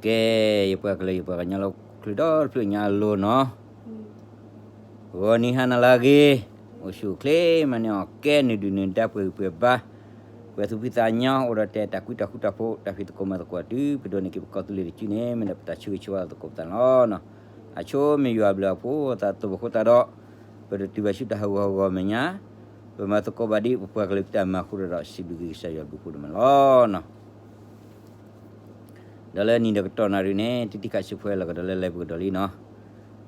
ကဲ, ယပှၤကလုာ်ယပှၤကညီလၢ ချုးဒီတဖျၢၣ်ညါအလိၤနီၤ, ဂီၤနံၤဟါနၤလၢအဂ့ၤ, အိၣ်ဆူၣ်အိၣ်ချ့မၤန့ၢ်အီၣ်ကဲ နုာ်ဒုၣ်နုာ်ဒါပှဲၤဂံၢ်ပှဲၤဘါ, ပှဲၤသူၣ်ဖှံသးညီ အိၣ်ဒီးတဲတၢ်ကွံတၢ်ဃူတၢ်ဖိး တၢ်ဖံးသကိးမၤသကိးတုၤ ပဒိးန့ၢ်က့ၤပကီၢ်သူလ့ၤတစုန့ၣ် မ့ၢ်ဒၣ်ပတၢ်ဆၢဂ့ၤဆၢဝါသကိးပသးန့ၣ်လီၤ. အဆိမ့ၢ်ယွၤအဘျုးအဖှိၣ် သးတိၢ်ပဃိသတးဒီး ပတတုၤဘၣ်ဆူတၢ်ဟးဂူာ်ဟးဂီၤမဲာ်ညါ, ပမၤသကိးဘၣ်ဒ်ပပှၤကလုာ်တၢ်မၤအဃိဒီး စံးဘျုးက့ၤကစၢ်ယွၤဘျုးဖှိၣ်ဒိၣ်မးလီၤ. ဒီးလၢနံၤဒီးကတီၢ်နၣ်ရံၣ်န့ၣ် တံၤတံၤခးဆူၣ်ဖဲလီၤကဒီးလၢလဲၤပူၤကဒီးလံနီၤ,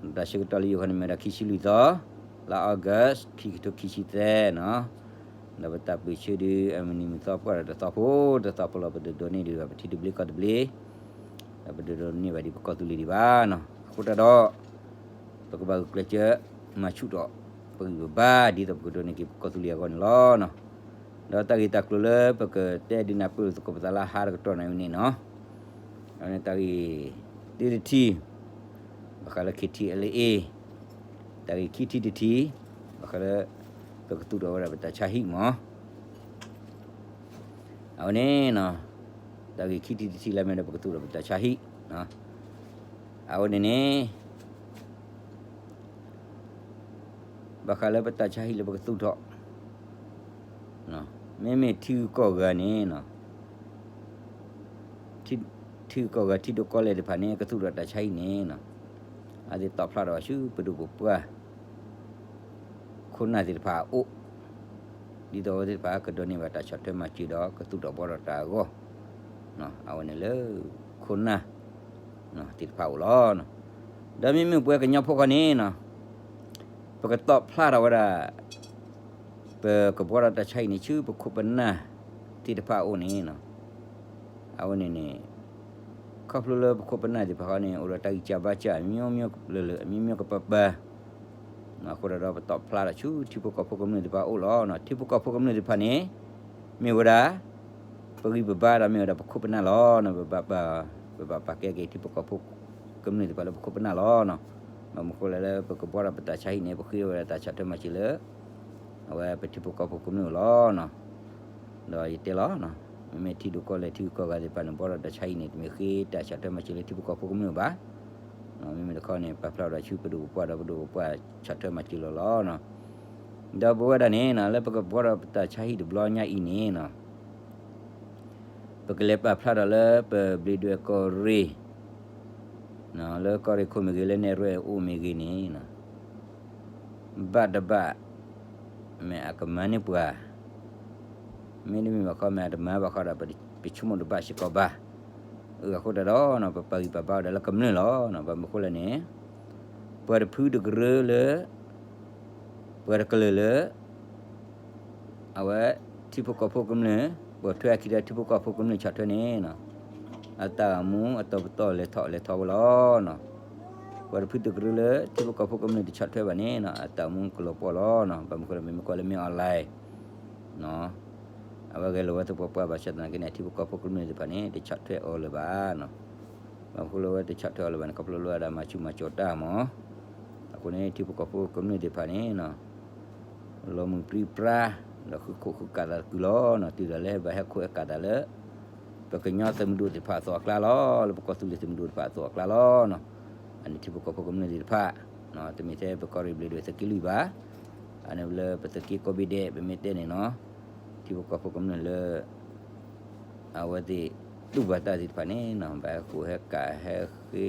တၢ်ဆၢကတီၢ်လၢယိၤခီန့ၣ်မ့ၢ်ဝဲဒၣ်ခံဆံလွံၢ်သီ, လါအီကူး ခံကထိခံဆံသၢနီၤ, ဒီးပတၢ်ပၢၢ်ဆၢဒုး အမုၢ်နံၤမုၢ်သီပှၢ်ဒီးတသီဖိတသီဖိလီၤ, ပတဒိးန့ၢ်ဒံးဘၣ်ပထံတဘျ့ကီၢ်တဘျ့, ဒီးပတဒိးန့ၢ်ဘၣ်ဒံးပကီၢ်သူလ့ၤဒံးဘၣ်နီၤ, အဃိသတးဒီး ပကဘၣ်ဂုာ်ကျဲးစၢး မၤဆူၣ်ထီၣ်ပဂံၢ်ပဘါ ဒ်သိးပကဒိးန့ၢ်က့ၤပကီၢ်သူလ့ၤအဂီၢ်န့ၣ်လီၤ. ဒီးတၢ်ဂ့ၢ်တၢ်ကျိၤလၢပကတဲဒုးနၢ်ပၢၢ်လိာ်သကိးပသးလၢဟါတကတီၢ်နၣ်ရံၣ်န့ၣ်နီၤ, အဝဲန့ၣ်တၢ်ဂ့ၢ်တၢတထံၣ် ဘၣ်ဃးလၢ KTLA, တၢ်ဂ့ၢ်ခံထံၣ်တထံၣ် ဘၣ်ဃးလၢ ပကသူၣ်ထီၣ်ဝဲဒၣ်ပတၢ်ဆါဟံၣ်မး အဝဲန့ၣ် တၢ်ဂ့ၢ်ခံထံၣ်တထံၣ်လၢမ့ၢ်ဒီးပကသူၣ်ထီၣ်ပတၢ်ဆါဟံၣ်, အဝဲန့ၣ်န့ၣ် ဘၣ်ဃးလၢပတၢ်ဆါဟံၣ်လၢပကသူၣ်ထီၣ်, မ့မ့ၢ်ထံဂုၤကီၢ်ဂၤန့ၣ် ထံဂုၤကီၢ်ဂၤထံဒိၣ်ကီၢ်လဲၢ်သ့ၣ်တဖၣ်န့ၣ် ကသူၣ်ထီၣ်တၢ်ဆါဟံၣ်န့ၣ် အဝဲသ့ၣ်တီၣ်ဖျါထီၣ်ဘၣ်ဆူပဒိၣ်ပပှၢ် ခိၣ်နၢ်သ့ၣ်တဖၣ်အအိၣ်, ဒ်သိးအဝဲသ့ၣ်တဖၣ်ကဒိးန့ၢ်ဘၣ်တၢ်ဆီၣ်ထွဲမၤစၢၤဒီးကသူၣ်ထီၣ်ဘှီထီၣ်တၢ်အဂီၢ်, အဝဲန့ၣ်လၢ ခိၣ်နၢ် သ့ၣ်တဖၣ်အအိၣ်လီၤ. ဒီးမ့မ့ၢ်ပှၤကညီဖိခီန့ၣ် ပကတီၣ်ဖျါထီၣ်ဝဲဒၣ် ပကဘှီထီၣ်တၢ်ဆါဟံၣ်န့ၣ် ဆူပခိၣ်ပနၢ်သ့ၣ်တဖၣ်အအိၣ်န့ၣ် အဝဲန့ၣ်န့ၣ် ခီဖျိလၢပခိၣ်ပနၢ်သ့ၣ်တဖၣ်ခီန့ၣ် အိၣ်ဒီးတၢ်ဂံၢ်စၢ်ဘါစၢ် အမျိုးမျိုးလၢာ်လၢာ် အမျိုးမျိုးကပၤပၤ, အဃိသတးဒီးပတီၣ်ဖျါထီၣ်ဆူထံဖိကီၢ်ဖိကမျၢၢ်သ့ၣ်တဖၣ်အအိၣ်လီၤ. ထံဖိကီၢ်ဖိကမျၢၢ်သ့ၣ်တဖၣ်န့ၣ် မ့ၢ်ဝဲဒၣ် ပဂံၢ်ပဘါဒီးမ့ၢ်ဝဲဒၣ်ပခိၣ်ပနၢ်လီၤ. ပဘၣ်ပာ် ပဘၣ်ပာ်ကဲက့ၤထံဖိကီၢ်ဖိကမျၢၢ်သ့ၣ်တဖၣ်လၢပခိၣ်ပနၢ်လီၤ. ဘၣ်မနုၤဃိလဲၣ်လၢ ပကဘှီထီၣ်ပတၢ်ဆါဟံၣ်န့ၣ် ပဃ့ဝဲဒၣ်တၢ်ဆီၣ်ထွဲမၤစၢၤလၢ အဝဲပထံဖိကီၢ်ဖိကမျၢၢ်လီၤ. ဒီးယတဲလီၤ မ့မ့ၢ်ထံဒိၣ်ကီၢ်လဲၢ်ထံဂုၤကီၢ်ဂၤသ့ၣ်တဖၣ်န့ၣ် ဘှီထီၣ်တၢ်ဆါဟံၣ်န့ၣ် တမ့ၢ်ဃ့တၢ်ဆီၣ်ထွဲမၤစၢၤလၢထံဖိကီၢ်ဖိကမျၢၢ်ဘၣ်. မ့မ့ၢ်တခီန့ၣ် ပာ်ဖျါထီၣ်ဆူပဒိၣ်ပပှၢ်ဒီးပဒိၣ်ပပှၢ်ဆီၣ်ထွဲမၤစၢၤလီၤလီၤ. ဒီးပဝဲဒၣ်န့ၣ် လၢပကဘှီထီၣ်ပတၢ်ဆါဟံၣ်တဘျီညါအံၤန့ၣ် ပကလဲၤပာ်ဖျါထီၣ်လၢပဘျံးဒွဲၣ်ကီၢ်ရ့ၣ် လၢကီၢ်ရ့ၣ်ခိၣ်မ့ၢ်ဂ့ၤ လၢနဲၣ်ရွဲၣ်အိၣ်မ့ၢ်ဂ့ၤန့ၣ် ဘၣ်တဘၣ် မ့ၢ်အကမၤန့ၢ်ပှၤ, မ့တမ့ၢ်ဘၣ်ခီ မ့ၢ်အတမၤဘၣ်ခီဒီး ပဆိကမိၣ်တဘၣ်စ့ၢ်ကီးဘၣ်. အဃိသတးဒီး ပပာ်ဂံၢ်ပာ်ဘါဝဲဒၣ်လၢကမျၢၢ်လီၤ. ဘၣ်မနုၤဃိလဲၣ်န့ၣ် ပှၤတဖုတကရၢလၢ ပှၤတကလုာ်လၢ အဝဲ ထံဖိကီၢ်ဖိကမျၢၢ် ပိာ်ထွဲအခံဒီးထံဖိကီၢ်ဖိကမျၢၢ်ဆီၣ်ထွဲန့ၣ် အတၢ်အိၣ်မူအတီၤပတီၢ်လဲၤထီၣ်လဲၤထီဝဲလီၤ. ပှၤတဖုတကရၢလၢ ထံဖိကီၢ်ဖိကမျၢၢ်တဆီၣ်ထွဲဘၣ်န့ၣ် အတၢ်အိၣ်မူကလီၤပှီၢ်လီၤ. ဘၣ်မနုၤဃိလဲၣ် မ့မ့ၢ်ကွၢ်လၢ မင်းအောင်လှိုင် အဝဲဂဲၤလိာ်ဝဲသပှၢ်ပှၢ်ဘၣ်ဆၣ်သနာ်က့န့ၣ် ထံဖိကီၢ်ဖိကမျၢၢ်သ့ၣ်တဖၣ်န့ၣ် တဆီၣ်ထွဲအီၤလၢၤဘၣ်. ဘၣ်မနုၤဃိလၢအဝဲတဆီၣ်ထွဲအီၤလၢၤဘၣ်န့ၣ် ခီဖျိလၢအဝဲဒၣ်မၤဆူၣ်မၤစိးတၢ်မး. အဃိန့ၣ် ထံဖိကီၢ်ဖိကမျၢၢ်သ့ၣ်တဖၣ်န့ၣ် လီၤမုၢ်ပြံပြါ ဒီးဃုခိၣ်ဃုကးသးတကုာ်လီၤ. တုၤဒၣ်လဲာ်ဘၣ်ဟဲခိၣ်ဟဲကးသးလၢ ပကညီသုးမုၢ်ဒိၣ်သ့ၣ်တဖၣ်အသိးအကျါလီၤ. လၢပကီၢ်သူလ့ၤသုးမုၢ်ဒိၣ်သ့ၣ်တဖၣ်အသိးအကျါလီၤ. အန့ၣ်ထံဖိကီၢ်ဖိကမျၢၢ်သ့ၣ်တဖၣ် တမ့ၢ်ထဲပကီၢ်ရ့ၣ်ဘျံးဒွဲၣ်သုးက့လွံၢ်ဘၣ်. အန့ၣ်လၢပသုးက့ကိးဘ့ၣ်ဒဲး ပမ့ၢ်တဲန့ၣ်နီၤ ထံဖိကီၢ်ဖိကမျၢၢ်လၢ အဝဲသ့ၣ်တူၢ်ဘၣ်တၢ်သ့ၣ်တဖၣ်န့ၣ် ဘၣ်ဟဲခိၣ်ဟဲကးဟဲဃ့ ဟဲ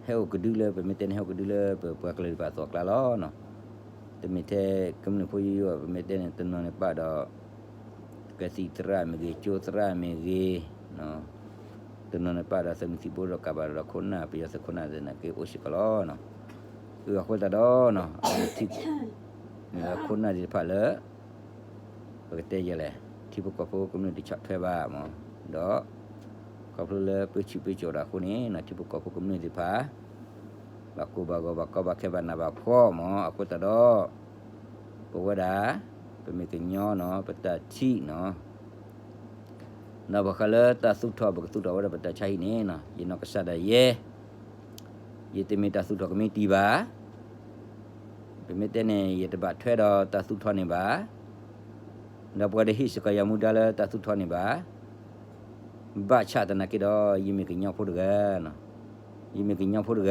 အိၣ်ကဒုလၢ ပမ့ၢ်တဲန့ၣ် ဟဲအိၣ်ကဒုလၢပပှၤကလုာ်တဖၣ်အသိးအကျါလီၤ. တမ့ၢ်ထဲကမျၢၢ်ဖိယိယိဘၣ် ပမ့ၢ်တဲန့ၣ် တနီၤန့ၣ်ပာ်ဒီး ကသံၣ်သရၣ်မ့ၢ်ဂ့ၤ ကၠိသရၣ်မ့ၢ်ဂ့ၤ တနီၤန့ၣ်ပာ်ဒီးသုးမုၢ်သံၣ်ဘိဒီးကးဘၣ်ဒီးခိၣ်နၢ် ပယီၤသုးခိၣ်နၢ်သနာ်က့အိၣ်စ့ၢ်ကီးလီၤ. အဃိသတးဒီး အဝဲထံ ခိၣ်နၢ်သ့ၣ်တဖၣ်လၢ ပကတဲယဲလဲၣ် ထံဖိကီၢ်ဖိကမျၢၢ်တဆီၣ်ထွဲဘၣ်မး ဒီး ခီဖျိလၢပၢဆူၣ်ပၢစိးတၢ်အဃိန့ၣ် ထံဖိကီၢ်ဖိကမျၢၢ်သ့ၣ်တဖၣ် ဘၣ်ကိၢ်ဘၣ်ဂီၤ ဘၣ်ကီဘၣ်ခဲ ဘၣ်နးဘၣ်ဖှီၣ်မး. အဃိသတးဒီး ပဝဲဒၣ် ပမ့ၢ်ကညီနီၤ ပတၢ်ထံၣ်နီၤ ဒီးဘၣ်ဃးလၢတၢ်သူၣ်ထီၣ် ပကသူၣ်ထီၣ်ဝဲဒၣ်ပတၢ်ဆါဟံၣ်န့ၣ် ယနီၢ်ကစၢ်ဒၣ်ယဲ ယတမ့ၢ်တၢ်သူၣ်ထီၣ်ကမံးတံာ်ဘၣ်. ပမ့ၢ်တဲန့ၣ် ယတဘၣ်ထွဲဒီးတၢ်သူၣ်ထီၣ်န့ၣ်ဘၣ်. ဒီးပှၤတဟ့ၣ်စ့ၢ်ကီးယၤမူဒါလၢတၢ်သူၣ်ထီၣ်န့ၣ်ဘၣ်. ဘၣ်ဆၣ်သနာ်က့ဒီး ယမ့ၢ်ကညီဖိတဂၤ, ယမ့ၢ်ကညီဖိတဂၤ,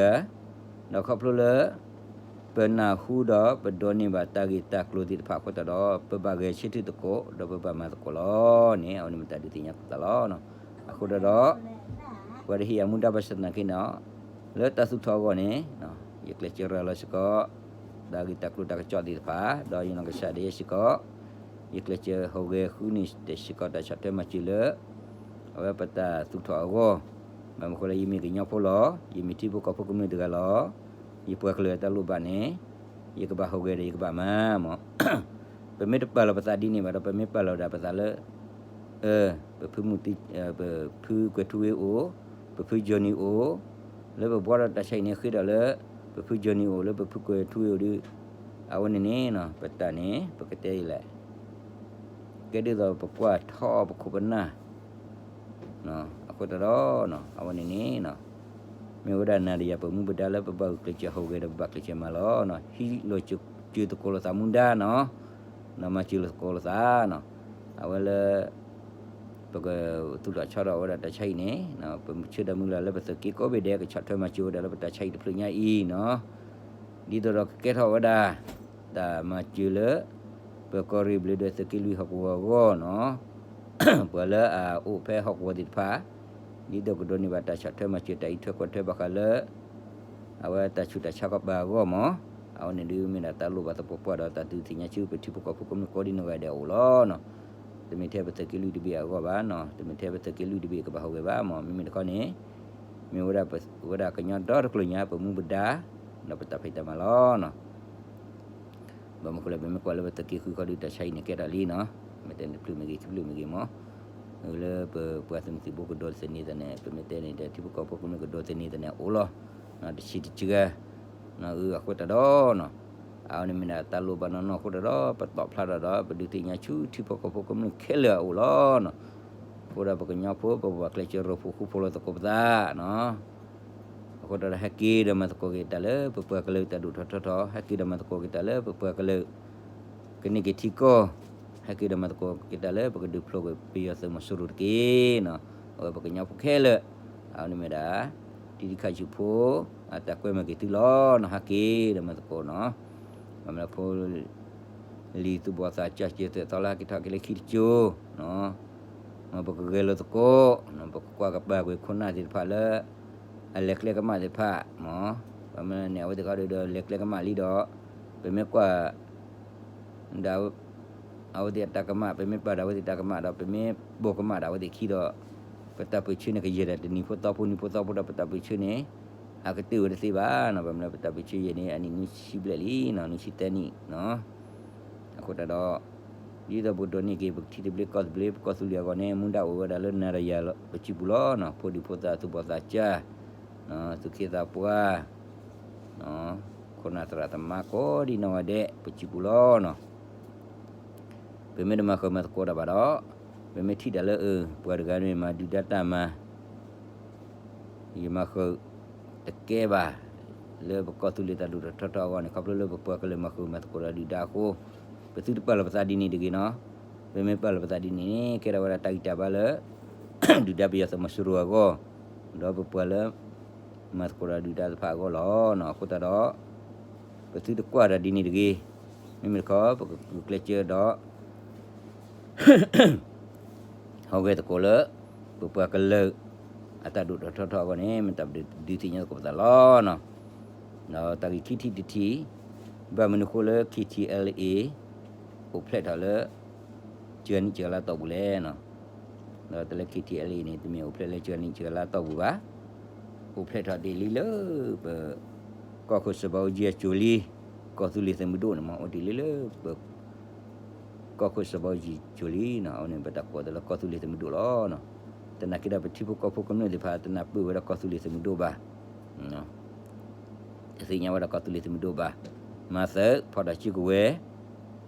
ဒီးခီဖျိလၢ ပနၢ်ဟူဒီးပဒိးန့ၢ်ဘၣ်တၢ်ဂ့ၢ်တၢ်ကျိၤသ့ၣ်တဖၣ်အဃိသတးဒီး ပဘၣ်ဂဲၤဆၢထၢၣ်သကိး ဒီးပဘၣ်မၤသကိးလီၤန့ၣ် အဝဲန့ၣ်မ့ၢ်တၢ်ဒုးသ့ၣ်ညါသးလီၤ. အဃိသတးဒီး ပှၤတဟ့ၣ်ယၤမူဒါဘၣ်ဆၣ်သနာ်က့န့ၣ် လၢတၢ်သူၣ်ထီၣ်အဂီၢ်န့ၣ် ယကျဲးစၢးရၤလီၤစ့ၢ်ကီး တၢ်ဂ့ၢ်တၢ်ကျိၤတၢ်ကစီၣ်သ့ၣ်တဖၣ် ဒီးယနီၢ်ကစၢ်ဒၣ်ယဲစ့ၢ်ကီး ယကျဲးစၢးဟူးဂဲၤဃုန့ၢ်စ့ၢ်ကီးတၢ်ဆီၣ်ထွဲမၤစၢၤလၢ အဝဲပတၢ်သူၣ်ထီၣ်အဂီၢ်, ဘၣ်မနုၤဃိလၢယမ့ၢ်ကညီဖိလီၤ, ယမ့ၢ်ထံဖိကီၢ်ဖိကမျၢၢ်တဂၤလီၤ, ယပှၤကလုာ်အတၢ်လိၣ်ဘၣ်န့ၣ် ယကဘၣ်ဟူးဂဲၤဒီးယကဘၣ်မၤမး, ပမ့ၢ်တပာ်လီၤပသးဒ်န့ၣ်ဘၣ်ဒီး ပမ့ၢ်ပာ်လီၤဒၣ်ပသးလၢ ပဖုမူတံ ပဖုကွဲၤထူဝ့အိၣ်, ပဖုကၠီၤနံၤအိၣ်, လၢပဘှီဒီးတၢ်ဆါဟံၣ်န့ၣ် ဃ့ဒီးလၢ ပဖုကၠီၤနံၤအိၣ် လၢပဖုကွဲၤထူဝ့အိၣ်ဒီး အဝဲန့ၣ်န့ၣ် ပတၢ်န့ၣ် ပကတဲအံၤလဲၣ် ကဲဒ်သိးပကွၢ်ထီၣ်ပခိၣ်ပနၢ် အဃိသတးဒီး အဝဲန့ၣ်န့ၣ် မ့ၢ်ဝဲဒၣ်နၤဒီးယၤပမူပဒါလၢပဘၣ်ဂုာ်ကျဲးစၢးဟူးဂဲၤဒီးပဘၣ်ကျဲးစၢးမၤလီၤ, ဟံးလိာ်စၢၤသကိးလိာ်သးမူဒါနီၤ, မၤစၢၤလိာ်သကိးလိာ်သးနီၤ, အဝဲလၢ ပကသူၣ်ထီၣ်ဆီထီၣ်ဝဲဒၣ်တၢ်ဆါဟံၣ်န့ၣ် ပဆၢဒီးမုၢ်လၢ်လၢပသုးက့ကိးဘ့ၣ်ဒဲး ကဆီၣ်ထွဲမၤစၢၤဝဲဒၣ်လၢပတၢ်ဆါဟံၣ်တဖျၢၣ်ညါအံၤနီၤ, ဒ်သိးဒီးကကဲထီၣ်ဝဲဒၣ် တၢ်မၤစၢၤလၢ ပကီၢ်ရ့ၣ်ဘျ့းဒွဲၣ်သုးက့လွံၢ်ဟီၣ်ကဝီၤအဂီၢ်နီၤ, ပှၤလၢအအိၣ်ဖဲဟီၣ်ကဝီၤသ့ၣ်တဖၣ် ဒ်သိးကဒိးန့ၢ်ဘၣ်တၢ်ဆီၣ်ထွဲမၤစၢၤတၢ်အံးထွဲကွၢ်ထွဲဘၣ်ဃးလၢ အဝဲတၢ်ဆူးတၢ်ဆါကပၤအဂီၢ်မး, အဝဲန့ၣ်ဒုးမ့ၢ်ဒၣ်တၢ်လိၣ်ဘၣ်သပှၢ်ပှၢ်ဒီးတၢ်ဒုးသ့ၣ်ညါဆူ ပထံဖိကီၢ်ဖိကမျၢၢ်ကိးဒံနီၢ်ဂၤဒဲးအအိၣ်လီၤနီၤ, တမ့ၢ်ထဲပသုးက့လွံၢ်တဘ့ၣ်အဂီၢ်ဘၣ်နီၤ, တမ့ၢ်ထဲပသုးက့လွံၢ်တဘ့ၣ်ကဘၣ်ဟူးဂဲၤဘၣ်မး, မ့မ့ၢ်တခီန့ၣ် မ့ၢ်ဝဲဒၣ်ပဝဲဒၣ်ကညီဒီတကျိၤညါ ပမူပဒါ ဒီးပတၢ်ဖံးတၢ်မၤလီၤနီၤ. ဘၣ်မနုၤဃိလဲၣ် ပမ့ၢ်ကွၢ်လၢပသုးက့ဃုခီဒုးတၢ်ဆါဟံၣ်န့ၣ်ကဲထီၣ်လံနီၤ, မ့ၢ်တဲန့ၣ်တဖျၢၣ်မ့ၢ်ဂ့ၤ ခံဖျၢၣ်မ့ၢ်ဂ့ၤမး, လၢပပှၤသုးမုၢ်သံၣ်ဘိကဒိးသန့ၤသးန့ၣ် ပမ့ၢ်တဲန့ၣ်ဒီး ထံဖိကီၢ်ဖိကမျၢၢ်ကဒိးသန့ၤသးန့ၣ်အိၣ်လီၤ, တဆံးတစှၤ အဃိသတးဒီး အဝဲန့ၣ်မ့ၢ်ဒၣ်တၢ်လိၣ်ဘၣ်နီၢ်နီၢ်အဃိသတးဒီး ပတီၣ်ဖျါထီၣ်ဒီး ပဒုးသ့ၣ်ညါဆူထံဖိကီၢ်ဖိကမျၢၢ်ခဲလၢာ်အအိၣ်လီၤနီၤ, အဃိဒီးပကညီဖိ ပဘၣ်ကျဲးစၢးရိၣ်ဖှိၣ်ဃူဖိးလိာ်သကိးပသးနီၤ အဃိသတးဒီးဟဲက့ၤဒီးမၤသကိးက့ၤတၢ်လၢပပှၤကလုာ်တၢ်ဒိၣ်ထီၣ်ထီထီၣ်, ဟဲက့ၤဒီးမၤသကိးက့ၤတၢ်လၢပပှၤကလုာ် ကန့ၢ်က့ၤထံကီၢ်, ဟဲက့ၤဒီးမၤသကိးက့ၤတၢ်လၢပကဒုးဖျိးကွံာ်ပယီၤသုးမီၤစိရိၤတက့ၢ်. အဝဲပကညီဖိခဲလၢာ်, အဝဲန့ၣ်မ့ၢ်ဒၣ် တံၤတံၤခါဆူၣ်ဖိ အတၢ်ကွဲမၤက့ၤသုလီၤနီၤ, ဟဲက့ၤဒီးမၤသကိးနီၤ, မ့ၢ်မ့ၢ်ဖိ လံာ်သူၣ်ဘီၣ်သးစၢ် စၢၤသွဲၣ်သီလၢဟဲက့ၤထီၣ်က့ၤလၢခံတစိၤ, မ်ပကဂဲၤလိာ်သကိး, ပကကွၢ်ကပၤကွံာ်ခိၣ်နၢ်သ့ၣ်တဖၣ်လၢ အလဲၤကျဲကမၣ်သ့ၣ်တဖၣ်, မ့ၢ်မ့ၢ်န့ၣ် အဝဲသ့ၣ်ခီဒီးလဲၤကျဲကမၣ်လံဒီး, ပမ့ၢ်ကွၢ် ဒီး အဝဲသ့ၣ်အတၢ်ကမၣ် ပမ့ၢ်ပာ်ဒီးအဝဲသ့ၣ်တၢ်ကမၣ်ဒီး ပမ့ၢ်ပိာ်ကမၣ်ဒီးအဝဲသ့ၣ်ခံဒီး, ပတၢ်ပၢၢ်ဆၢန့ၣ်ကယဲၢ်ဒၣ်တနံၤဖိသီဖိ နံၤဖိသီဖိဒီးပတၢ်ပၢၢ်ဆၢန့ၣ် အကတၢၢ်ဝဲတသ့ဘၣ်နီၤ, ဘၣ်မနုၤလၢပတၢ်ပၢၢ်ဆၢယဲၢ်န့ၣ် အနံၣ်နွံဆံဘျဲၣ်လံနီၤ, နွံဆံသၢနံၣ်နီၤ, အဃိသတးဒီး ဒ်သိးပကဒိးန့ၢ်က့ၤ ပကထံသဘျ့ကီၢ်သဘျ့ ပကီၢ်သူလ့ၤအဂီၢ်န့ၣ် မူဒါအိၣ်ဝဲဒၣ်လၢနၤဒီးယၤပစုပူၤလီၤနီၤ, ဖိဒံဖိသၣ်သူၣ်ဘီၣ်သးစၢ် သူၣ်က့သးပှၢ် ခိၣ်နၢ်သရၣ်သမါကိးဒံနီၢ်ဂၤဒဲး ပစုပူၤလီၤနီၤ, ပမ့ၢ်တမၤဃုာ်မၤသကိးတၢ်ဘၣ်ဒီး, ပမ့ၢ်ထံၣ်တၢ်လၢအ ပှၤတဂၤန့ၣ်မၤဒုၣ်ဒါတၢ်မၤ ယမၤဃုာ်တကဲဘၣ်, လၢပကီၢ်သူလ့ၤတၢ်ဒိၣ်ထီၣ်ထီထီၣ်အဂီၢ်န့ၣ် ခီဖျိလၢပပှၤကလုာ်မၤဃုာ်မၤသကိးတၢ်ဒုၣ်ဒါအဃိ, ပသုတပာ်လီၤပသးဒ်န့ၣ်တဂ့ၤနီၤ, ပမ့ၢ်ပာ်လီၤပသးဒ်န့ၣ်န့ၣ် ကဲထီၣ်ဝဲဒၣ်တၢ်ဂံၢ်တၢ်ဘါလၢ ဒုၣ်ဒါပယီၤသုးမီၤစိရိၤအဂီၢ်, ဒီးပပှၤလၢ မၤသကိးတၢ်ဒုၣ်ဒါတဖၣ်အဂီၢ်လီၤ. အဃိသတးဒီး ပသုတကွၢ်တၢ်ဒ်န့ၣ်တဂ့ၤ, မ့မ့ၢ်တခီ ပကကျဲးစၢးဒီး ဟူးဂဲၤသကိးလၢ ပပှၤကလုာ် အတၢ်ဒိၣ်ထီၣ်ထီထီၣ်အဂီၢ်န့ၣ် မ့ၢ်တၢ်ဒုးသ့ၣ်ညါသကိးပသးလီၤ. ဒီးတၢ်ဂ့ၢ်ခံထံၣ်တထံၣ်, ဘၣ်မနုၤဃိလၢ KTLA အိၣ်ဖျဲၣ်ထီၣ်လၢ စှၤနံၣ်စှၤလါတီၢ်ပူၤလဲၣ်နီၤ, ဒီးတၢ်လၢ KTLA န့ၣ် တမ့ၢ်အိၣ်ဖျဲၣ်လၢစှၤနံၣ်စှၤလါတီၢ်ပူၤဘၣ်, အိၣ်ဖျဲၣ်ထီၣ်ဒ်လံလၢ ပ ကီၢ်ခိၣ်စီၤဘးအူကၠံအစိၤလံ, ကီၢ်သူလ့ၤသုးမုၢ်ဒိၣ်န့ၣ်မ့ၢ်အိၣ်ဒ်လံလၢ ပ ကီၢ်ခိၣ်စီၤဘးအူကၠံအစိၤလံနီၤ, အဝဲန့ၣ် ပတၢ်ကိးအီၤလၢကီၢ်သူလ့ၤသုးမုၢ်ဒိၣ်လီၤ. သနာ်က့ဒီးပထံဖိကီၢ်ဖိကမျၢၢ်သ့ၣ်တဖၣ် တနၢ်ပၢၢ်ဝဲဒၣ်ကီၢ်သူလ့ၤသုးမုၢ်ဒိၣ်ဘၣ်, တသ့ၣ်ညါဝဲဒၣ်ကီၢ်သူလ့ၤသုးမုၢ်ဒိၣ်ဘၣ်, မၤသးဖီၣ်တၢ်စုကဝဲ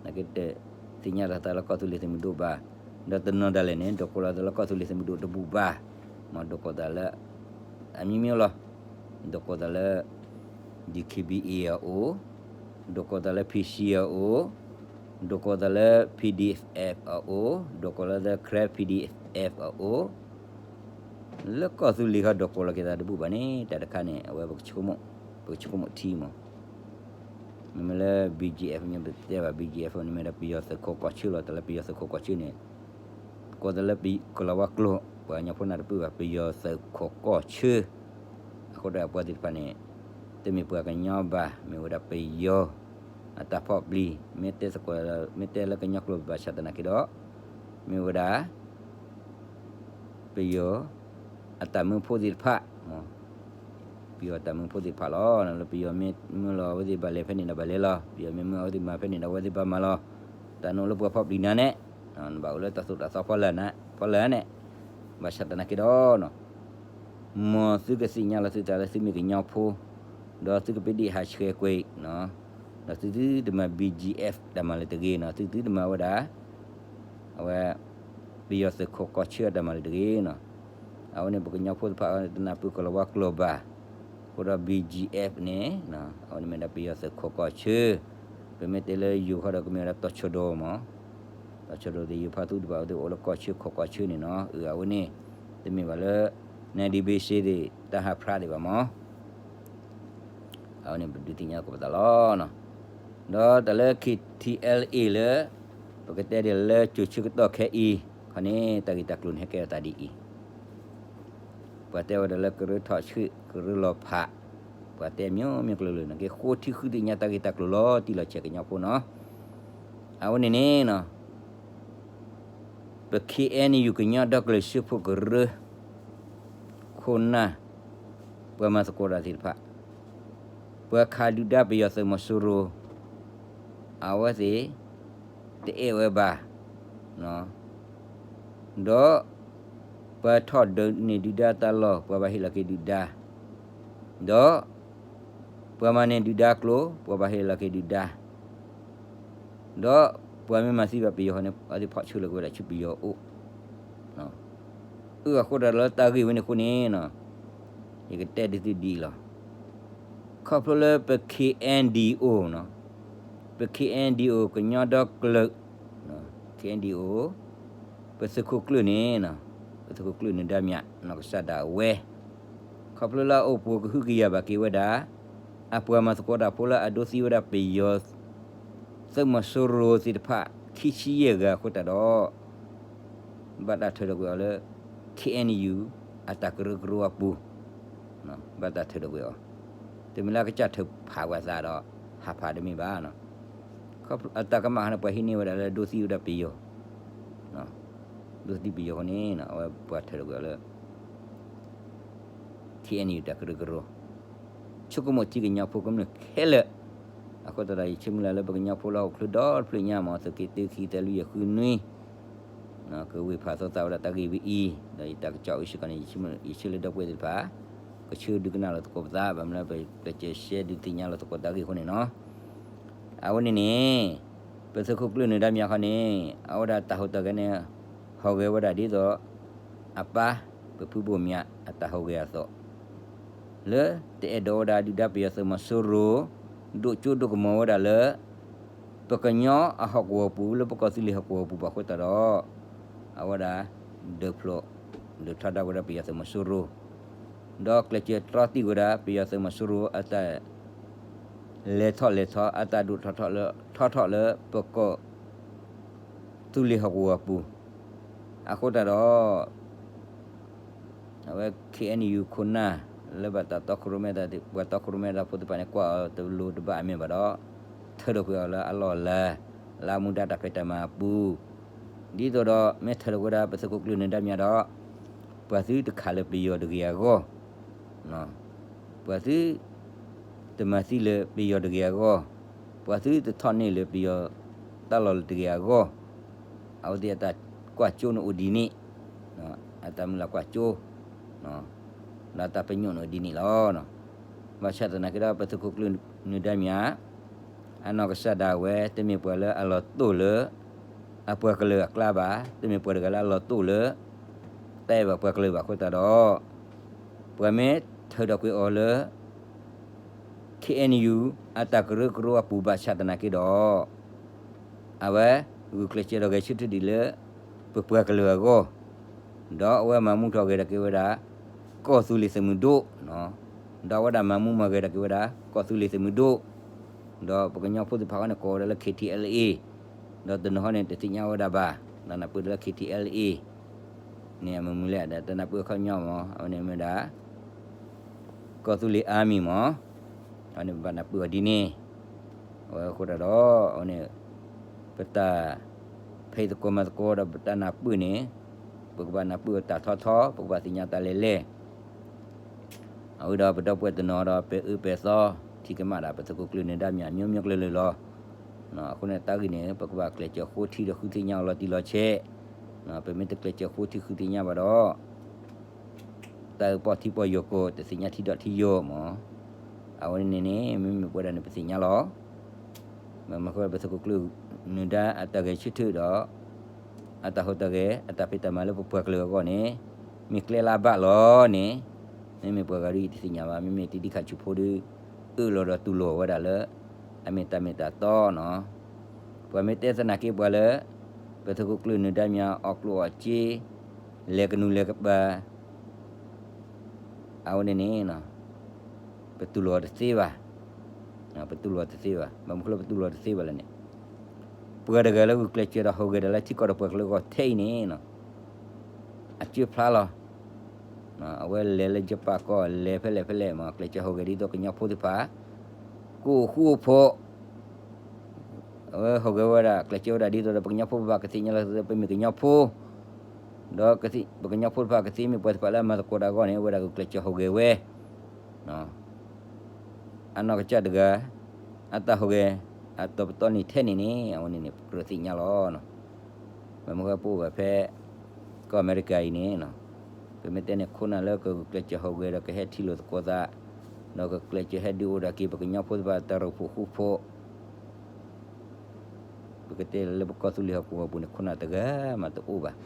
ၤ, သ့ၣ်ညါတၢ်သးလၢကီၢ်သူလ့ၤသုးမုၢ်ဒိၣ်ဘၣ်, ဒီးတနီၤဒၣ်လဲာ်န့ၣ် ဒိးကိးလီၤသးလၢကီၢ်သူလ့ၤသုးမုၢ်ဒိၣ်တဘူၣ်ဘၣ်, မ့ၢ်ဒိးကိးသးလၢ အမံၤမံၤလီၤ, ဒိးကိးသးလၢ DKBA အအိၣ်, ဒိးကိးသးလၢ PC အအိၣ်, ဒိးကိးသးလၢ PDF အအိၣ်, ဒိးကိးလီၤသး Karen PDF အအိၣ်, လၢကီၢ်သူလ့ၤဟီဒီးကိးလီၤက့ၤသးတဘူၣ်ဘၣ်န့ၣ် တၢ်တခါန့ၣ် အဝဲပကဆိကမိၣ်, ပကဆိကမိၣ်ထံမး. မ့မ့ၢ်လၢ ဘီၣ်ကၠံအ့ၣ်အ့ၣ် ပတဲဘၣ် ဘီၣ်ကၠံအ့ၣ်အ့ၣ် န့ၣ်မ့ၢ်ဒၣ် ပယီၤသုးခိးကီၢ်ဆၢလီၤ. တၢ်လၢပယီၤသုးခိးကီၢ်ဆၢန့ၣ် ကိးသးလၢ ကလီၤဝါကျိာ် ပှၤကညီဖိနၢ်တပၢၢ်ဘၣ် ပယီၤသုးခိးကီၢ်ဆၢ. အဃိဒီးအပှၤသ့ၣ်တဖၣ်န့ၣ် တမ့ၢ်ပှၤကညီဘၣ်, မ့ၢ်ဝဲဒၣ်ပယီၤအတၢ်ဖီၣ်ပျံၤ, မ့ၢ်တဲသကိး, မ့ၢ်တဲလၢကညီကျိာ်ဘၣ်ဆၣ်သနာ်က့ဒီး မ့ၢ်ဝဲဒၣ် ပယီၤအတၢ်မၢဖိသ့ၣ်တဖၣ်, ပယီၤအတၢ်မၢဖိသ့ၣ်တဖၣ်လီၤ. လၢပယီၤမ့ၢ်မၢလီၤအဝဲသ့ၣ်ဘၣ်လဲၤဖဲန့ၣ်ဒီးဘၣ်လဲၤလီၤ, ပယီၤမ့ၢ်မၢအဝဲသ့ၣ်မၤဖဲန့ၣ်ဒီးအဝဲသ့ၣ်ဘၣ်မၤလီၤ. တၢ်နအိၣ်လၢပှၤဖီၣ်ပျံၤနၤန့ၣ်, နဘၣ်အိၣ်လၢတၢ်သိၣ်တၢ်သီဖီလာ်န့ၣ်, ဖီလာ်န့ၣ်, ဘၣ်ဆၣ်သနာ်က့ဒီး မ်သုကသ့ၣ်ညါလီၤသုသးလၢသုမ့ၢ်ကညီဖိ, ဒီးသုကပ့ၤဒ့ၣ်ဟးဆှဲးကွံာ်, ဒီးသုသုတမၤ ဘီၣ်ကၠံအ့ၣ်အ့ၣ် တၢ်မၤလၢၤတဂ့ၤနီၤ, သုသုတမၤဝဲဒၣ် အဝဲ ပယီၤသုးခိးကီၢ်ဆၢအတၢ်မၤလၢၤတဂ့ၤနီၤ. အဝဲန့ၣ်ပကညီဖိသ့ၣ်တဖၣ်တနၢ်ပၢၢ်ကလီၤဝါကျိာ်ဘၣ်. အဃိဒီး ဘီၣ်ကၠံအ့ၣ်အ့ၣ် န့ၣ် အဝဲန့ၣ်မ့ၢ်ဒၣ်ပယီၤသုးခိးကီၢ်ဆၢ, ပမ့ၢ်တဲလၢယိၤဃီဒီးကမ့ၢ်ဝဲဒၣ်တီၤဆၢဒီမး, တီၤဆၢဒီသ့ၣ်ယိၤဖးသူတဖၣ်အဝဲသ့ၣ်အိၣ်လၢကီၢ်ဆၢခိးကီၢ်ဆၢန့ၣ်နီၤ, အဝဲန့ၣ် တမ့ၢ်ဘၣ်လၢ နဒံဘ့ၣ်စ့သ့ၣ် တၢ်ဟးဖျါသ့ၣ်ဘၣ်မး အဝဲန့ၣ်ပဒုးသ့ၣ်ညါသကိးပသးလီၤ. ဒီးတၢ်လၢ ခ့ၣ်ထံၣ်အဲလ်အ့ၣ် လၢ ပကတဲဒ်လၢကၠိၤဆၢကတီၢ်ခဲအံၤခီန့ၣ် တၢ်ဂ့ၢ်တၢ်ကျိၤန့ၣ်ဟဲကဲထီၣ်သးဒ်အံၤ, ပှၤတဲဝဲဒၣ်လၢကရၢထီၣ်ဆှံ ကရၢလီၤဖး, ပှၤတဲမ့ၢ်မ့ၢ်ကျၢၤလၢာ်န့ၣ်က့ ဃိထံဃုသ့ၣ်ညါတၢ်ဂ့ၢ်တၢ်ကျိၤလီၤတံၢ်လီၤဆဲးကညီဖိနီၤ. အဝဲန့ၣ်န့ၣ် ပ ခ့ၣ်အဲၣ်ယူၣ် ကညီဒီကလုာ်စၢဖှိၣ်ကရၢ ခိၣ်နၢ် ပှၤမၤသကိးတၢ်သ့ၣ်တဖၣ်, ပှၤခးဒုၣ်ဒါပယီၤသုးမီၤစိရိၤ အဝဲသ့ၣ် တအဲၣ်ဝဲဘၣ်, ဒီး ပှၤထီၣ်ဒုးန့ၢ်ဒုၣ်ဒါတၢ်လီၢ် ပှၤဘၣ်ဟ့ၣ်လီၤက့ၤဒုၣ်ဒါ, ဒီး ပှၤမၤန့ၢ်ဒုၣ်ဒါကျိာ် ပှၤဘၣ်ဟ့ၣ်လီၤက့ၤဒုၣ်ဒါ ဒီးပှၤမ့ၢ်မၤသံဘၣ်ပယီၤန့ၣ် အဝဲသ့ၣ်ဖီၣ်ဆၢလီၤက့ၤဝဲဒၣ်ဆူပယီၤအိၣ်. အဃိတၢ်လၢတၢ်ဂ့ၢ်ဝဲန့ၣ်အဃိန့ၣ် ယကတဲဒ်သုဒ်အံၤလီၤ. ခီဖျိလၢပ ခ့ၣ်အဲၣ်ဒံၣ်အိၣ်, ပ ခ့ၣ်အဲၣ်ဒံၣ်အိၣ် ကညီဒီကလုာ်, ခ့ၣ်အဲၣ်ဒံၣ်အိၣ် ပသုးခိၣ်ကျၢၢ်န့ၣ်, ပသုးခိၣ်ကျၢၢ်နၢၤဒါမၠး နီၢ်ကစၢ်ဒၣ်ဝဲ ခီဖျိလၢအအိၣ်ပှိၤကဟုကယာ်ဘၣ်က့ၤဝဲဒၣ် အပှၤမၤသကိးတၢ်ဖိလၢအဒိးသံဝဲဒၣ်ပယီၤ သုးမီၤစိရိၤသ့ၣ်တဖၣ် ခံဆံယဲၢ်ဂၤအဃိသတးဒီး ဘၣ်တၢ်ထၢထီၣ်ကွံာ်အီၤလၢ ခ့ၣ်အဲၣ်ယူၣ် အတၢ်ကရၢကရိအပူၤ, ဘၣ်တၢ်ထၢထီၣ်ကွံာ်အီၤ, တမ့ၢ်လၢအကစၢ်ထုးဖးပှၤသးဒီး ဟးဖးတမ့ၢ်ဘၣ်. အတၢ်ကမၣ်န့ၣ် ပှၤဟံးန့ၢ်ဝဲဒၣ်လၢဒိးသံဝဲဒၣ်ပယီၤ, ဒိးသံပယီၤအဃိန့ၣ် အဝဲပှၤထၢထီၣ်ကွံာ်အီၤလၢ ခ့ၣ်အဲၣ်ယူၣ် တၢ်ကရၢကရိ, ဆိကမိၣ်ထံကညီဖိကမျၢၢ်ခဲလၢာ်, အဃိသတးဒီး ယဆၢမုၢ်လၢ်လၢပကညီဖိလၢဟီၣ်ခိၣ်ချၢဒီတဖျၢၣ်ညါမး သုးက့တၢ ခံသၢ လွံၢ် ယဲၢ် ဃု နွံ ကဝ့ၢ်ဖးသီသးဝဲဒၣ်တၢ်ဂ့ၢ်ဝဲအံၤ, ဒီးယတၢ်ကစီၣ်ဝဲစ့ၢ်ကီးန့ၣ် ယဆၢလၢဒီပုၢ်ဝဲၢ်သ့ၣ်တဖၣ် ကဆၢဒုးကနၣ်လီၤသကိးပသး ဘၣ်မနုၤလၢပကစၢ်ရှဲဒုးသ့ၣ်ညါလီၤသကိးတၢ်ဂ့ၢ်အဃိန့ၣ်နီၤ. အဝဲန့ၣ်န့ၣ် ပသုးခိၣ်ကျၢၢ်နၢၤဒါမၠးခီန့ၣ် အဝဲဒၣ်တၢ်ဟူးတၢ်ဂဲၤန့ၣ် ဟူးဂဲၤဝဲဒၣ်ဒ်သိး အပၢ် ပဖုဘိၣ်မၠး အတၢ်ဟူးဂဲၤအသိး လၢတအဲၣ်ဒိးဝဲဒၣ်ဒုၣ်ဒါပယီၤသုးမီၤစိရိၤ ဒိၣ်ကၠိဒိၣ်ကမီၤဝဲဒၣ်လၢ ပကညီအဟီၣ်ကဝီၤပူၤ လၢပကီၢ်သူလ့ၤဟီၣ်ကဝီၤပူၤဘၣ်အဃိသတးဒီး အဝဲဒၣ် ဒုးဖျိး ဒုးထီဒါဝဲဒၣ်ပယီၤသုးမီၤစိရိၤ ဒီးကျဲးစၢးတြီတံာ်ဝဲဒၣ် ပယီၤသုးမီၤစိရိၤအတၢ် လဲၤထီၣ်လဲၤထီ အတၢ်ဒိၣ်ထီၣ်ထီထီၣ်လၢပကီၢ်သူလ့ၤဟီၣ်ကဝီၤပူၤ အဃိသတးဒီး အဝဲ ခ့ၣ်အဲၣ်ယူၣ် ခိၣ်နၢ် လၢဘၣ်တၢ်တီခိၣ်ရိၣ်မဲ ပှၤတီခိၣ်ရိၣ်မဲတၢ်ဖိသ့ၣ်တဖၣ်န့ၣ် ကွၢ်အီၤတလိၤတဘၣ်အမ့ၢ်ဘၣ်ဒီး ထၢထီၣ်ကွံာ်အီၤလၢအလီၢ်အလၤ လၢအမူဒါတၢ်ဖံးတၢ်မၤအပူၤ ဒ်သိးဒီး မ့ၢ်ထၢထီၣ်ကွံာ်ဝဲဒၣ် ပသုးခိၣ်ကျၢၢ်နၢၤဒါမၠးဒီး ပှၤသုတခးလၢပယီၤတဂ့ၤအဂီၢ် ပှၤသုတမၤသံလၢပယီၤတဂ့ၤအဂီၢ်, ပှၤသုတထီၣ်န့ၢ်လၢပယီၤတၢ်လီၢ်လၢတဂ့ၤအဂီၢ်, အဝဲသ့ၣ်အတၢ်ကွၢ်ကၠိန့ၣ်အိၣ်ဒ်န့ၣ်, အတၢ်မုၢ်လၢ်ကွၢ်ကၠိ, ဒီးတၢ်ပညိၣ်န့ၣ်အိၣ်ဒ်န့ၣ်လီၤ. ဘၣ်ဆၣ်သနာ်က့ဒီး ပသုးခိၣ်ကျၢၢ်နၢၤဒါမၠး အနီၢ်ကစၢ်ဒၣ်ဝဲ တမ့ၢ်ပှၤလၢအလီၤတိၢ်လၢ အပှၤကလုာ်အကျါဘၣ်, တမ့ၢ်ပှၤတဂၤလၢအလီၤတိၢ်လၢ တၢ်အဲၣ်ဘၣ်ပှၤကလုာ်ဘၣ်အဃိသတးဒီး ပှၤမ့ၢ်ထၢထီၣ်ကွံာ်အီၤလၢ ခ့ၣ်အဲၣ်ယူၣ် အတၢ်ကရၢကရိအပူၤဘၣ်ဆၣ်သနာ်က့ဒီး အဝဲဂုာ်ကျဲးစၢးဒီးဂဲၤဆၢထၢၣ်ဒံးလၢ ပပှၤကလုာ်အဂီၢ်, ဒီးအဝဲမၤမူထီၣ်ဂဲၤဒၣ်က့ၤဝဲဒၣ် ကီၢ်သူလ့ၤသုးမုၢ်ဒိၣ်, ဒီးအဝဲဒၣ်မၤမူမၤဂဲၤဒၣ်က့ၤဝဲဒၣ် ကီၢ်သူလ့ၤသုးမုၢ်ဒိၣ်, ဒီးပကညီဖိသ့ၣ်တဖၣ်အံၤန့ၣ် ကိးဝဲဒၣ်လၢ KTLA, ဒီးတနီၤဟီန့ၣ် တသ့ၣ်ညါဝဲဒၣ်ဘၣ်, ဒီးနၢ်ပၢၢ်ဒၣ်လၢ KTLA န့ၣ် အမုၢ်မုၢ်လဲၣ် ဒီးတနၢ်ပၢၢ်အခီပညီမး အဝဲန့ၣ်မ့ၢ်ဝဲဒၣ် ကီၢ်သူလ့ၤ Army မး, အဝဲန့ၣ်ပဘၣ်နၢ်ပၢၢ်အီၤဒ်န့ၣ်, အဝဲအဃိဒၣ်ဒီး အဝဲန့ၣ် ပတၢ် ဖဲအံၤသကိးမၤသကိးဒီးပတၢ်နၢ်ပၢၢ်န့ၣ်, ပကဘၣ်နၢ်ပၢၢ်အီၤတၢ်ထီထီ, ပကဘၣ်သ့ၣ်ညါတၢ်လဲၢ်လဲၢ် အဝဲဒီးပဒီပုၢ်ဝဲၢ်တနီၤဒီး ပဲာ်အၢပဲာ်သီ ထံၣ်ကမၣ်ဒၣ်ပသုးခိၣ်ကျၢၢ်နၢၤဒါမၠး မျိုးမျိုးကျၢၢ်လၢာ်လီၤ. အဃိန့ၣ်တၢ်ဂ့ၢ်န့ၣ် ပကဘၣ်ကျဲးစၢးဃိထံဒီးဃုသ့ၣ်ညါအီၤလီၤတံၢ်လီၤဆဲး, ပမ့ၢ်တကျဲးစၢးဃိထံဃုသ့ၣ်ညါဘၣ်ဒီး တၢ်အၢပီၢ်ထံပီၢ်ယိာ်ကိး တသ့ၣ်ညါထံဒီးထံယိာ်မး, အဝဲန့ၣ်န့ၣ် မ့မ့ၢ်ပဝဲဒၣ်န့ၣ် ပသ့ၣ်ညါလီၤ. မ့မ့ၢ်ဃိပသုးခိၣ်ကျၢၢ်နၢၤဒါအတၢ်ဂဲၤဆၢထၢၣ်ဒီး အတၢ်ဟူးတၢ်ဂဲၤ အတၢ်ဖံးတၢ်မၤလၢပပှၤကလုာ်အဂီၢ်န့ၣ် မ့ၢ်ကျဲလၢအဘၣ်လီၤန့ၣ်, မ့မ့ၢ်ပှၤဂၤဒ်အံၤတသ့ၣ်ညါဘၣ်, မ့မ့ၢ်တံၤဒံခးဆူးဖိဒီး အၢၣ်လီၤဒီးတူၢ်လိာ်ဝဲဒၣ်လၢ အမ့ၢ်တၢ်မ့ၢ်တၢ်တီနီၤ. ပှၤမ့ၢ်တဲသနာ်က့ပှၤလၢ ပသုးခိၣ်ကျၢၢ်နၢၤဒါမၠး အီၣ်ကျိၣ်အီၣ်စ့ လဲၤကနူၤလဲၤကပၤ အဝဲန့ၣ်န့ၣ် ပတူၢ်လိာ်တသ့ဘၣ်, ပတူၢ်လိာ်တသ့ဘၣ်. ဘၣ်မနုၤဃိလၢပတူၢ်လိာ်တသ့ဘၣ်လဲၣ်န့ၣ်, ပှၤတဂၤလၢဂုာ်ကျဲးစၢးဒီးဟူးဂဲၤဒီးလၢထံကီၢ်ဒီးပှၤကလုာ်အဂီၢ်ထဲအံၤန့ၣ် အစၢဖျါလီၤ. အဝဲလဲၤလၢယပၣ်ကီၢ် လဲၤဖဲလဲၣ်ဖဲလဲၣ်မး ကျဲးစၢးဟူးဂဲၤဒ်သိးကညီဖိသ့ၣ်တဖၣ် ကအိၣ်ဃူအိၣ်ဖိး အဝဲဟူးဂဲၤဝဲဒၣ် ကျဲးစၢးဝဲဒၣ်ဒ်သိးဒီး ပကညီဖိဘၣ်ကသ့ၣ်ညါလီၤ ပမ့ၢ်ကညီဖိ, ဒီးပကညီဖိတဖၣ်ကသ့မ့ၢ်ပှၤသ့ၣ်တဖၣ်လၢအမၤသကိးတၢ်အဂီၢ်န့ၣ် အဝဲဒၣ်ဂုာ်ကျဲးစၢးဟူးဂဲၤဝဲ အနီၢ်ကစၢ်တဂၤ အတၢ်ဟူးဂဲၤ အတီၤပတီၢ်န့ၣ်ထဲန့ၣ်န့ၣ် အဝဲန့ၣ်န့ၣ် ပကြၢးသ့ၣ်ညါလီၤ. ဘၣ်မနုၤဃိပအိၣ်ဘၣ်ဖဲ ကီၢ်အမဲရကၤအံၤန့ၣ် ပမ့ၢ်တဲန့ၣ် ခိၣ်နၢ်လၢကဂုာ်ကျဲးစၢးဟူးဂဲၤဒီးကဟဲထံၣ်လိာ်သကိးသး, ဒီးကကျဲးစၢးဟဲဒုးအိၣ်ဒၣ်က့ၤ ပကညီဖိသ့ၣ်တဖၣ်တၢ်ရိၣ်ဖှိၣ်ဃူဖိး ပကတဲလၢပကီၢ်သူလ့ၤဟီၣ်ကဝီၤပူၤန့ၣ် ခိၣ်နၢ်တဂၤမးတအိၣ်ဘၣ်,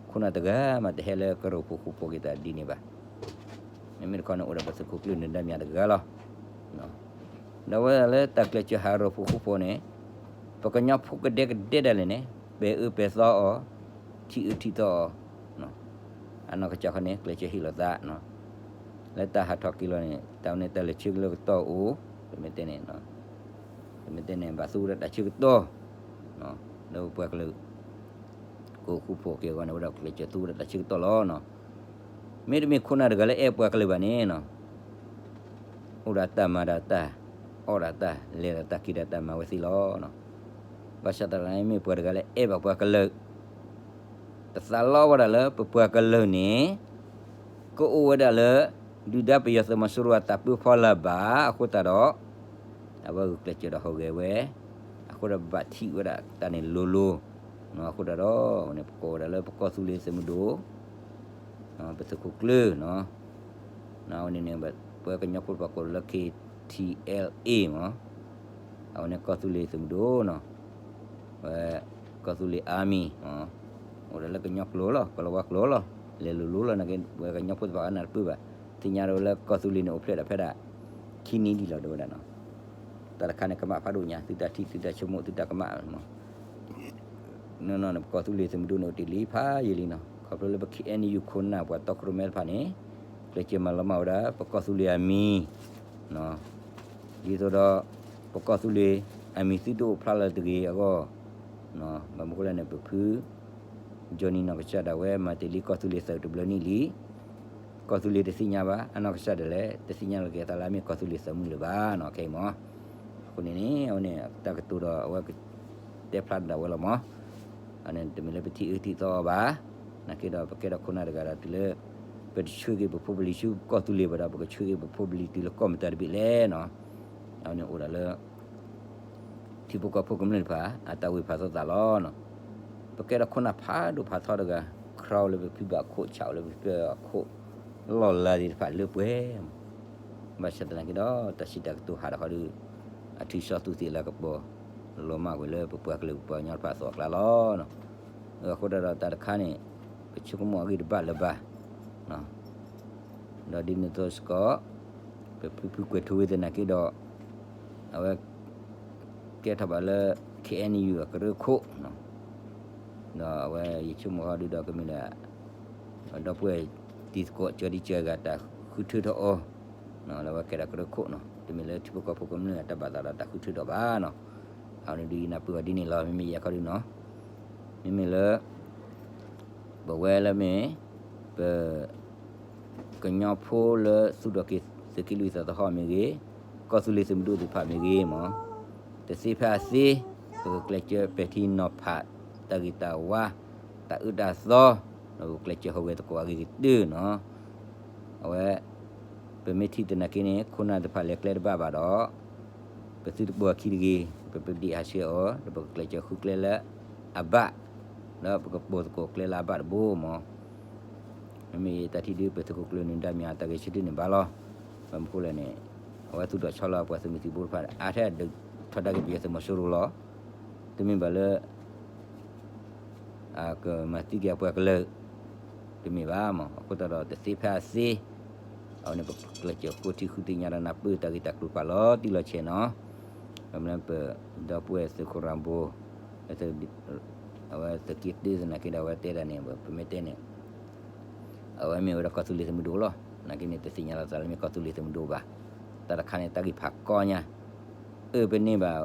ခိၣ်နၢ်တဂၤမးတဟဲလၢကရိၣ်ဖှိၣ်ဃူဖိးက့ၤတၢ်ဒ်န့ၣ်ဘၣ်. မ့မ့ၢ်တခီန့ၣ် အိၣ်ဒီးပသုးခိၣ်ကျၢၢ်နၢၤဒါမၠးတဂၤလီၤ. ဒီးဝဲဒၣ်လၢတၢ်ကျဲးစၢးဟးရိၣ်ဖှိၣ်ဃူဖိးန့ၣ် ပကညီဖိကဒဲကဒဲဒၣ်လဲာ်န့ၣ် ပဲာ်အၢပဲာ်သီအီၤ, ထံၣ်အၢထံၣ်သီအီၤ, အနီၢ်ကစၢ်ခီန့ၣ် ကျဲးစၢးဟ့ၣ်လီၤသး လၢတၢ်ဟးထီၣ်က့ၤလီၤန့ၣ် တၢ်ဝဲန့ၣ်တၢ်လဲၤဆၢက့ၤလၢကတီၢ်အိၣ်, ပမ့ၢ်တဲန့ၣ် ပမ့ၢ်တဲန့ၣ် ဘၣ်သူဝဲဒၣ်တၢ်ဆၢကတီၢ်, လၢပပှၤကလုာ် ကအိၣ်ဃူဖိးက့ၤအဂီၢ်န့ၣ် ဝဲဒၣ်ကျဲးစၢးသူဝဲဒၣ်တၢ်ဆၢကတီၢ်လီၤ. မ့တမ့ၢ်ခိၣ်နၢ်တဂၤလၢအဲၣ်ပှၤကလုာ်ဘၣ်န့ၣ် အိၣ်ဒီးတၢ်မၤဒီးတၢ်, အီၣ်ဒီးတၢ်, လဲၤဒီးတၢ်, က့ၤဒီးတၢ်မၤဝဲသ့လီၤ. ဘၣ်ဆၣ်သနာ်က့မ့ၢ်ပှၤတဂၤလၢအဲၣ်ဘၣ်ပှၤကလုာ်, တသးလီဝဲဒၣ်လၢပပှၤကလုာ်န့ၣ် ကအိၣ်ဝဲဒၣ်လၢ ဒုၣ်ဒါပယီၤသုးမီၤစိရိၤအတၢ်ပၢဖီလာ်ဘၣ်အဃိသတးဒီး အဝဲဂုာ်ကျဲးစၢးဒီးဟူးဂဲၤဝဲ, အဃိဒီးဘၣ်ထံၣ်ဝဲဒၣ်တၢ်န့ၣ်လိၤလိၤ, အဃိသတးဒီး ပကိးဝဲဒၣ်လၢပကီၢ်သူလ့ၤသုးမုၢ်ဒိၣ် ပသုးခိၣ်ကျၢၢ်, အဝဲန့ၣ်န့ၣ် ပဝဲကညီဖိတဖၣ်ကိးလၢ KTLA မး, အဝဲန့ၣ်ကီၢ်သူလ့ၤသုးမုၢ်ဒိၣ်နီၤ, ဝဲ ကီၢ်သူလ့ၤ Army မး, အိၣ်ဒီးလၢကညီကျိာ်လီၤ ကီၢ်လီၤဝါကျိာ်လီၤ, လဲၤလိၤလိၤလီၤနာ်က့ ဝဲကညီဖိတဖၣ်အနၢ်တပၢၢ်ဘၣ်, သ့ၣ်ညါဒီးလၢကီၢ်သူလ့ၤန့ၣ်အိၣ်ဖျဲၣ်ဒၣ်ဖဲဒၣ် ခံနံၣ်ဒံးလီၤ တဲဝဲဒၣ်နီၤ, တၢ်တခါန့ၣ်ကမၣ်ဖးဒိၣ်ညါ သုတၢ်ထံၣ်သုတၢ်ဆိကမိၣ်သုတၢ်ကမၣ် နီၤ ပကီၢ်သူလ့ၤသုးမုၢ်ဒိၣ်န့ၣ် အိၣ်တ့ၢ်လံဖးယံာ်လံနီၤ, ခီဖျိလၢပ KNU ခိၣ်နၢ်ပှၤတီခိၣ်ရိၣ်မဲတဖၣ်န့ၣ် ကျဲးစၢးမၤလီၤမၢ်ဝဲဒၣ် ပကီၢ်သူလ့ၤအမံၤ, ဒ်သိးဒီး ပကီၢ်သူလ့ၤအမံၤသုတအိၣ်ဖျါလၢၤတဂ့ၤအဂီၢ်, ဘၣ်မနုၤဃိလဲၣ်န့ၣ် ပဖု Johnny နီၢ်ကစၢ်ဒၣ်ဝဲ မၤတ့ၢ်လံကီၢ်သူလ့ၤသုးတဘျီနံၣ်လံ, ကီၢ်သူလ့ၤတသ့ၣ်ညါဘၣ်, အနီၢ်ကစၢ်ဒၣ်လဲာ် တသ့ၣ်ညါလီၤက့ၤအသးလၢအမ့ၢ်ကီၢ်သူလ့ၤသုးမုၢ်လၢၤဘၣ်နီၤ ခဲအံၤမး, အဃိန့ၣ်န့ၣ် အဝဲန့ၣ် တၢ်ကတိၤဒီးအဝဲ တဲဖျါဒၣ်ဝဲလီၤမး, အန့ၣ်တမ့ၢ်လၢပထံၣ်အၢထံၣ်သီအီၤဘၣ်, နာ်က့ဒီးပကဲထီၣ်ခိၣ်နၢ်တဂၤဒီးတုၤလၢ ပတဆှၢက့ၤပဖိပလံၤဆူကီၢ်သူလ့ၤဘၣ်ဒီး ပကဆှၢက့ၤပဖိပလံၤတုၤလၢကီၢ်မတၤတဘ့ၣ်လဲၣ်နီၤ, အဝဲန့ၣ်အိၣ်ဒၣ်လၢ ထံဖိကီၢ်ဖိကမျၢၢ်တဖၣ် အတၢ်ဝံၢ်ဖးသီသးလီၤနီၤ, ပကဲထီၣ်ခိၣ်နၢ်ဖးဒိၣ်ဖးထီတဂၤ, ခရၢအိၣ်လၢပဖံဘၣ်ခိၣ် ဆၣ်အိၣ်လၢပဖံဘၣ်ခိၣ်, လီၢ်လၤသ့ၣ်တဖၣ်လၢပှဲၤ ဘၣ်ဆၣ်သနာ်က့ဒီး တၢ်စံးတၢ်ကတိၤဟးထီၣ်ဃီဒီး အထုးစီသူးသ့ၣ်လၤကပီၤ လီၤမၢ်ကွံာ်လၢပပှၤကလုာ်ပပှၤကညီတဖၣ်အသိးအကျါလီၤ. အဃိသတးဒီးတၢ်တခါန့ၣ် ပဆိကမိၣ်အဂ့ၢ်တဘၣ်လၢၤဘၣ် ဒီးဒ်န့ၣ်အသိးစ့ၢ်ကီး ပဖုဖုကွဲၤထူဝ့သနာ်က့ဒီး အဝဲ ကဲထီၣ်ဘၣ်လၢ KNU အကရၢခိၣ်, ဒီးအဝဲယဆိကမိၣ်ဃီဒုဒီးကမ့ၢ်ဒၣ် ဒီပုၢ်ဝဲၢ်တံၤသကိးကၠီဒံကၠီဂၤတၢ်ဃုထၢထီၣ်အီၤ, လၢအဝဲကဲဒၣ်ကရၢခိၣ်နီၤ, တမ့ၢ်လၢထံဖိကီၢ်ဖိကမျၢၢ်အတၢ်ဘၣ်သးဒီးတၢ်ဃုထၢထီၣ်ဘၣ်နီၤ. အဝဲန့ၣ်ဒုးယနၢ်ပၢၢ်အီၤဒ်န့ၣ်လီၤ. မ့မ့ၢ်ယဲခီဒုနီၤ, မ့မ့ၢ်လၢ ပဝဲလၢမ့ၢ် ပ ကညီဖိလၢသူၣ်ထီၣ်က့ၤသုးက့လွံၢ်သးသဟီၣ်မ့ၢ်ဂ့ၤ, ကီၢ်သူလ့ၤသုးမုၢ်ဒိၣ်သ့ၣ်တဖၣ်မ့ၢ်ဂ့ၤမး, တသ့ဖဲအသ့, ပကကျဲးစၢးပဲာ်ထံနီၤဖး တၢ်ဂ့ၤတၢ်ဝါ, တၢ်အၢတၢ်သီ, ဒီးပကကျဲးစၢးဟူးဂဲၤသကိးအဂ့ၤကတၢၢ်နီၤ. အဝဲ ပမ့ၢ်ထံၣ်သနာ်က့န့ၣ် ခိၣ်နၢ်တဖၣ်လဲၤကျဲတဘၣ်ဘၣ်ဒီး ပသုတပိာ်အခံတဂ့ၤ, ပပဒံးဟးဆှဲးအီၤ, ဒီးပကကျဲးစၢးဃုကျဲလၢအဘၣ်, ဒီးပကပိာ်သကိးကျဲလၢအဘၣ်တဘိမး. မ့မ့ၢ်တၢ်ထံၣ်ဒုး ပသုးခိၣ်ကျၢၢ်နုာ်ဒါမ့ၢ်အတၢ်ဂဲၤဆၢထၢၣ်န့ၣ်ဘၣ်လီၤ. ဘၣ်မနုၤဃိလဲၣ်န့ၣ်, အဝဲသူၣ်ထီၣ်ဆီလီၤပှၤသုးမုၢ်သံၣ်ဘိတဖၣ် အါထဲဒုးထီဒါက့ၤပယီၤသုးမီၤစိရိၤလီၤ. တမ့ၢ်ဘၣ်လၢ အကမၤသံက့ၤအပှၤကလုာ်, တမ့ၢ်ဘၣ်မး. အဃိသတးဒီးတသ့ဖဲအသ့, အဝဲန့ၣ်ပကျဲးစၢးဃိထံဃုသ့ၣ်ညါဒီးနၢ်ပၢၢ်တၢ်ဂ့ၢ်တၢ်ကျိၤတဖၣ်လီၤတံၢ်လီၤဆဲးနီၤ. ဘၣ်မနုၤပဒီပုၢ်ဝဲၢ်သုးခိၣ်ရၤဘိ, အဝဲသုးက့တၢသနာ်က့ဒီး အဝဲတဲဒၣ်န့ၣ် ပမ့ၢ်တဲန့ၣ် အဝဲမ့ၢ်ဝဲဒၣ်ကီၢ်သူလ့ၤသုးမုၢ်ဒိၣ်လီၤ. သနာ်က့န့ၣ် တသ့ၣ်ညါလီၤသးလၢမ့ၢ်ကီၢ်သူလ့ၤသုးမုၢ်ဒိၣ်ဘၣ်. တၢ်တခါန့ၣ် တၢ်ဂ့ၢ်ဖးကီညါ, အၢပန့ၢ်ဘၣ်,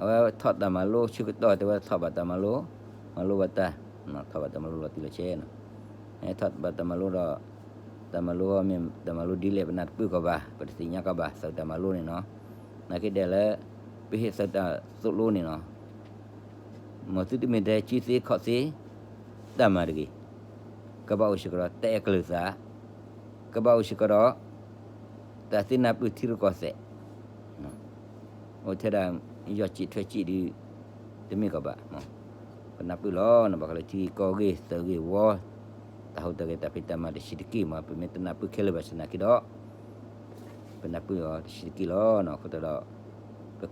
အဝဲထီၣ်တၢ်မၤလိဆၢကတီၢ် တဲဝဲထီၣ်ဘၣ်တၢ်မၤလိ, မၤလိဘၣ်တၢ်, ထီၣ်ဘၣ်တၢ်မၤလိလီၤတံၢ်လီၤဆဲးနီၤ. ထီၣ်ဘၣ်တၢ်မၤလိဒီး တၢ်မၤလိမ့ၢ်တၢ်မၤလိဒ်လဲၣ် ပနၢ်တပၢၢ်ကီးဘၣ်, ပတသ့ၣ်ညါကီးဘၣ် သုးတၢ်မၤလိန့ၣ်နီၤ. သနာ်က့ဒဲးလၢ ပဟ့ၣ်သုးတၢ်သိၣ်လိန့ၣ်နီၤ, မ်သုတမ့ၢ်ထဲကၠံသ့ခီၣ်သ့ တၢ်မၤတဂ့ၤ, ကဘၣ်အိၣ်စ့ၢ်ကီးဒီးတၢ်အဲၣ်ကလုၢ်သး, ကဘၣ်အိၣ်စ့ၢ်ကီးဒီး တၢ်သ့နၢ်ပၢၢ်ထံရူၢ်ကီၢ်သဲး, အိၣ်ထဲဒၣ် ယီၢ်စံးထွဲစံးဒုး တမ့ၢ်ကီးဘၣ်. ပနၢ်ပၢၢ်လီၤ ဘၣ်ဃးလၢထံဂ့ၢ်ကီၢ်ဂ့ၢ် သုးဂ့ၢ်ဝီ, တၢ်ဟူးတၢ်ဂဲၤတၢ်ဖံးတၢ်မၤတဆံးတက့ၢ်မး ပမ့ၢ်တနၢ်ပၢၢ်ခဲလၢာ်ဘၣ်ဆၣ်သနာ်က့ဒီး ပနၢ်ပၢၢ်အီၤတဆံးတက့ၢ်လီၤ. အဃိသတး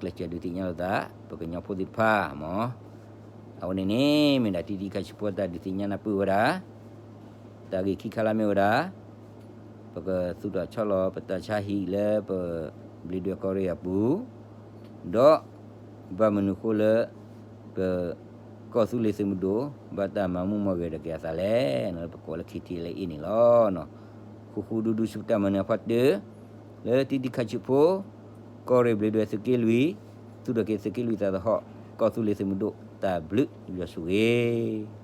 ဒီး ပကျဲးစၢးဒုးသ့ၣ်ညါလိာ်သး ပကညီဖိသ့ၣ်တဖၣ်မး. အဝဲန့ၣ်န့ၣ် မ့ၢ်ဒၣ်တံၤတံၤခါဆူဖိတၢ်ဒုးသ့ၣ်ညါနၢ်ပၢၢ်ဝဲဒၣ် တၢ်ဂ့ၢ်ခံခါလၢမ့ၢ်ဝဲဒၣ် ပကသူၣ်ထီၣ်ဆီလီၤပတၢ်ဆါဟံၣ်လၢပဘျံးဒွဲၣ်ကီၢ်ရ့ၣ်အပူၤ, ဒီးဘၣ်မနုၤဃိလၢ ပကီၢ်သူလ့ၤသုးမုၢ်ဒိၣ် ဘၣ်တၢ်မၤမူမီၢ်ဂဲၤဒီးက့ၤအသးလဲၣ်, လၢပကိးလၢ ခ့ထံလၢအ့ၣ်န့ၣ်လီၤ. ဃူဃူဒူဒူဆူတၢ်မၤနၢၤအဖီတၢၢ် လၢတံၤတံၤခါဆူဖိ ကီၢ်ရ့ၣ်ဘျံးဒွဲၣ်သုးက့လွံၢ် သူၣ်ထီၣ်က့ၤသုးက့လွံၢ်သးသဟီၣ် ကီၢ်သူလ့ၤသုးမုၢ်ဒိၣ် တၢ်ဘျုးယွၤဆိၣ်ဂ့ၤ